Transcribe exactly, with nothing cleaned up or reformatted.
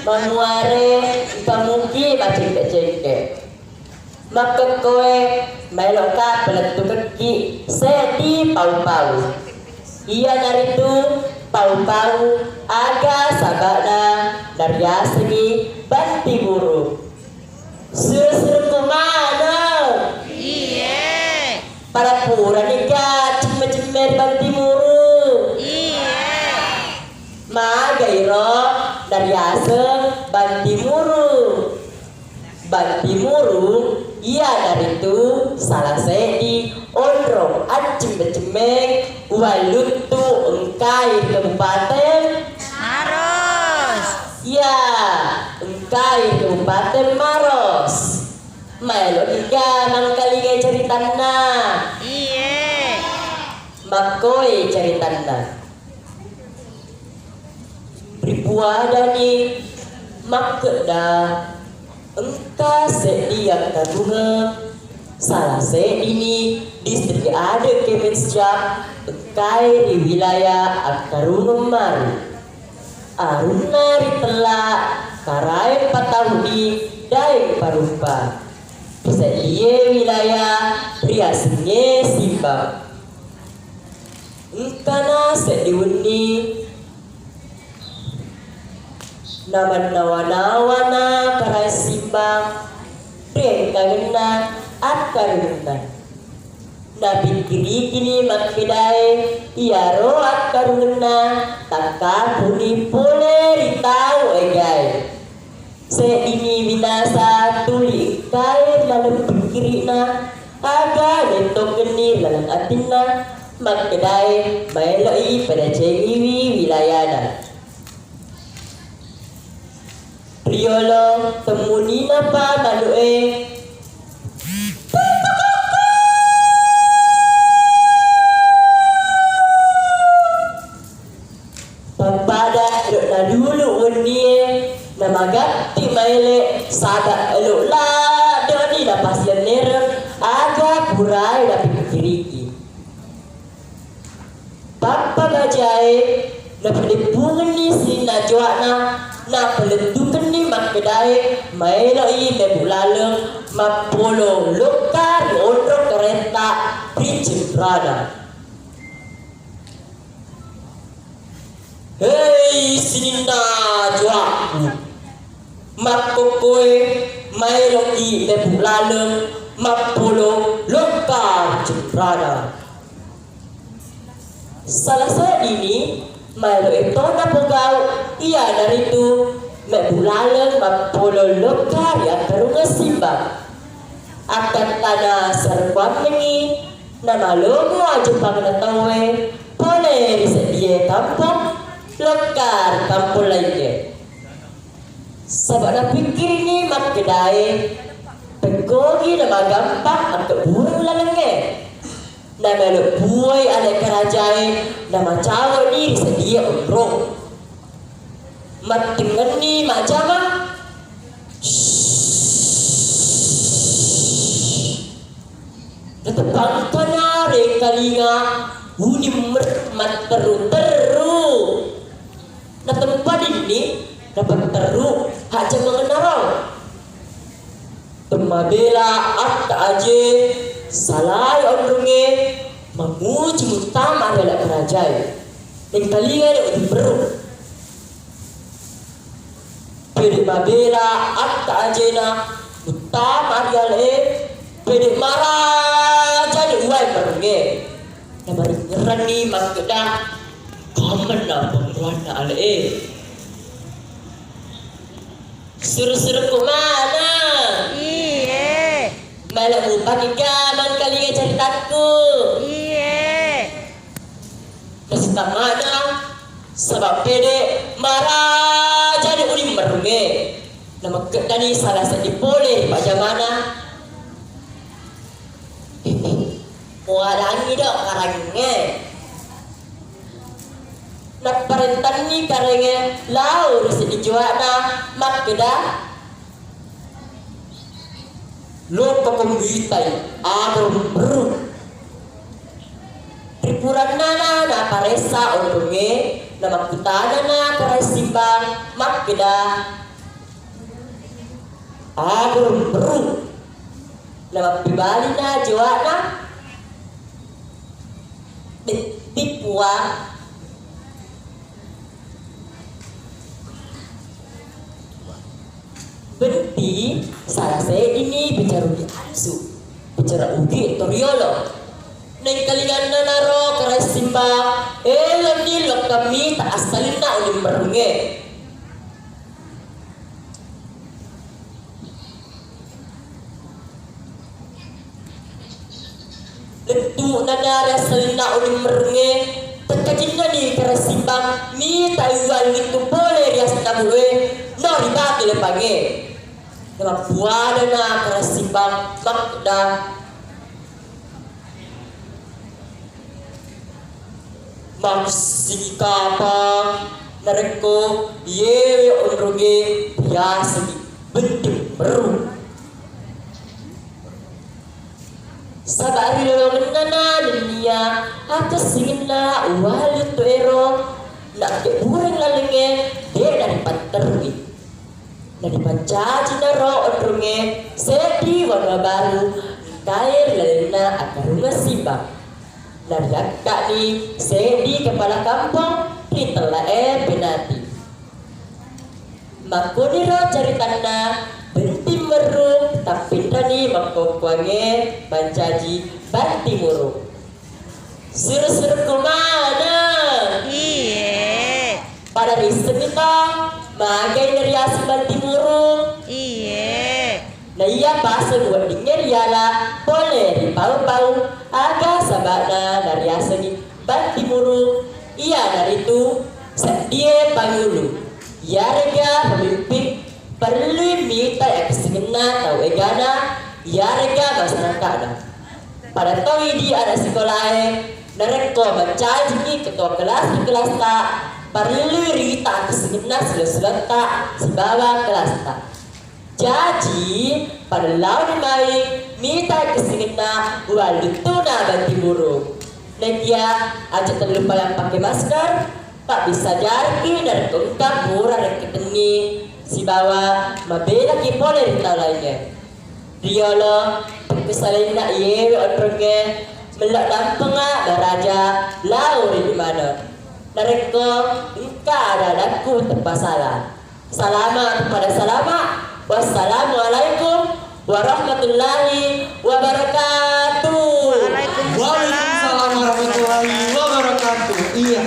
Mamuare engka muki macengke-cengke. Makkekkoe maeloka palettukekki seddi pau-pau. Iyanaritu pau-pau aga saba'na nariasengngi bantimuru. Suru-suruku maneng. Iye. Pada purani ga cimme-cimme ri bantimuru. Iye. Maga iro nariaseng bantimuru. Bantimuru iyanaritu sala seddi onrong accimme-cimme uwalluttu engkai ri Kabupaten Maros. Iya, engkai ri Kabupaten Maros. Maelo niga mangkalingai caritanna? Iye. Makkoi caritanna. Ripuadani makkeda engka seddi akkarungeng, sala seddini distrik adat Kemensyah engkai ri wilayah akkarungeng maru. Arunna ritella Karaeng Pataudi Daeng Parumpa. Ri seddie wilayah riasengnge Simbang. Engkana seddi wenni namannawa-nawana Karaeng Simbang ri engkangenna akkarungenna. Napikkirikini makkedae iyaro akkarungenna takkapuni pole ri tau egae. Seddini winasa tuli engkae ri laleng pikkiri'na, aga mettokenni ri laleng atinna makkedae maeloi padecengiwi wilayana. Riolo temmuninapa manu'e, pappada ero' nadulu' wennie namagatti maele', saba' elo' ladde'ni napasilennereng aga purae napikkiriki. Pappa bajae napadeppungenni sininna joa'na, napalettukenni makkedae maeloi mebu laleng mappolo lokka ri onrong karetta ri cenrana. Hei sininna joa'ku, makkokkoe maeloki mebu laleng mappolo lokka ri cenrana. Sala seddini maelo e to napogau, iyanaritu mebbu laleng mappolo lokka ri akkarungeng Simbang. Akkattana sarekkuammengngi namalomo ajeppangenna tauwe pole ri seddie kampong lokka ri kampong laingnge. Saba' napikkirini makkedae pekkogi namagampang akkebbureng lalengnge. Namelo buai ale karajae namacawe'ni ri seddie onrong. Mattengngenni majjama. Nateppangkana rengkalinga uning mer-, matterru-terru. Natempadinni napatterru hajjamangennaro. Temmabela Atta Aje salai onrongnge mamuji muttama ri ale karajae. Engkalinga de' utimberru. Pede mabela Atta Ajena muttama ri ale e, pede marajani uwae merungnge. Namaringngeranni makkeda, kammenna panguruanna ale e. Suru-suruku maneng. Iye. Melo mupakika mangkalinga caritakku. Iye. Nasitamana saba' pede marajani uning merungnge. Namakkeddani sala seddi pole ri pajamana. Muadangi do karangnge. Napparentanni karangnge lao ri seddi joa'na makkeda, loppako muitai aga umberru. Ri purannana naparessa onrongnge, namakkutanana Karaeng Simbang makkeda, Aberru-berru. Namappibali na jawabna, "Betti Puang." Betti salah sedini bicara Ugi Ansu, bicara Ugi to riolo. Nengkalinganna naro Karaeng Simbang, eloni lokka mita assalinna ulimmerrungnge. Lettu'na na riassalinna ulimmerrungnge, tekkajinnani Karaeng Simbang mita uwallitu pole ri astabuloe no ri Batu Lepangnge. Namappuadana Karaeng Simbang makkeda, "Makkessing kapang narekko iyewe onrongnge riasengngi Betti Merru." Saba' ri lolongennana nennia akessingenna uwallitu ero, nakkebbureng lalengnge de' naripatterui. Naripancaji naro onrongnge seddi wanua baru engkae ri lalenna akkarungeng Simbang. Nariakka'ni seddi kepala kampong ri tellae Penati. Makkuniro caritanna Betti Merru tappinrani makkokkoangnge mancaji Bantimurung. Suru-suru kumana? Iye. Pada riissenni to, magai nariaseng Bantimurung? Iye. Naiya paseng weddingnge riala pole ri pau-pau, aga saba'na nariasengngi Bantimurung, iyanaritu seddie pangulu, iyarega pemimpin. Parellui mita yakkessingenna tau egana, iyarega masyarakatna. Pada to idi ana' sikolae, narekko mancajiki ketua kelas ri kelasta, parellui rita akkessingenna silo-silotta sibawa kelasta. Jaji, pada laoni mai mita kessingenna uwallittuna Bantimurung. Naekia aja tellu palang pake masker, pabbissa jariki narekko engka pura rekketenni sibawa mabelaki pole ri tau laingnge. Riolo, pekkusalainna iyewe onrongnge, mello dampenga maraja lao ri limaneng. Narekko engka ada-adakku teppa sala. Salama' pada salama'. Wassalamualaikum warahmatullahi wabarakatuh. Waalaikumsalam. Waalaikumsalam warahmatullahi wabarakatuh. Iya,